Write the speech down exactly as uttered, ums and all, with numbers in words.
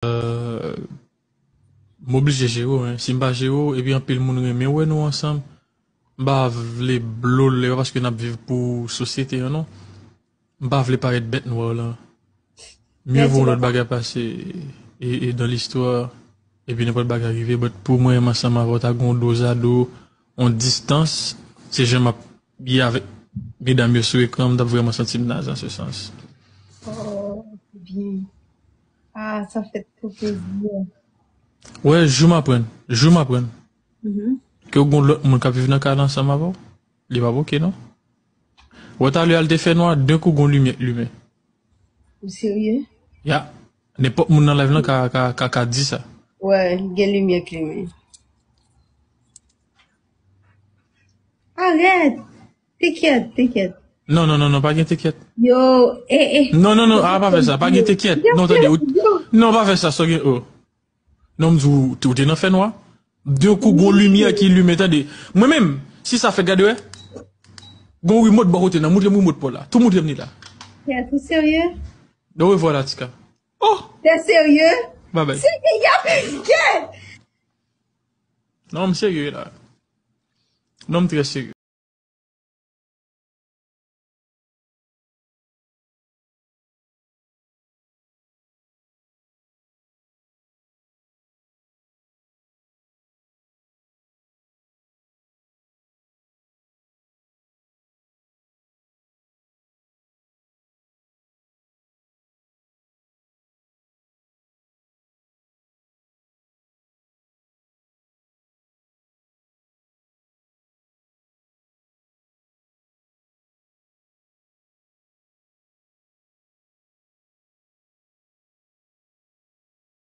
Euh, m oblije jere w, hein. Si m pa jere w, epi anpil moun renmen wè nou ansanm, m pa vle blow l, e pa paske n ap viv pou sosyete an, non. M pa vle parèt bèt nwè w lan. Mye vo yon lòt bagay pase e, e dan listwa, epi nenpòt bagay rive, but pou mwen, m ansanm avè w, ta gen yon dozado, yon distans, se jan m ap ye avèk medam yo sou ekran, m t ap vrèman santi m naze an se sans. Oh, byen. Ah, sa fè twò plezi. Wè, jou m aprann, jou m aprann ke w gen lòt moun k ap viv nan kay la ansanm avè w, li p ap oke, non. Wè, talè a, l te fè nwa, d'un coup, gon limyè k limen. Ou serye? Ya. Nenpòt moun nan live lan ka, ka, ka, ka di sa. Wè, gen limyè k limen. Arèt! Tekyèt, tekyèt. Non, non, non, non, pa gen tekyèt. Yo, e, e. Non, non, non, ah, pa fè sa, pa gen tekyèt. Non, tande, ou, non, pa fè sa, sa gen, oh. Non, m di w, ou te nan fè nwa. D'un coup, gon limyè ki limen, tande. Mwen menm, si sa fè gade, wè. Gon remòt bò kote nan, moutre m remòt pa w la. Tou moutre m li la. Kèt, ou serye? Au revoir, Latika. Oh! T'es sérieux? Bye bye. Serye, y ap kèt! Non, m serye la. Non, m trè serye.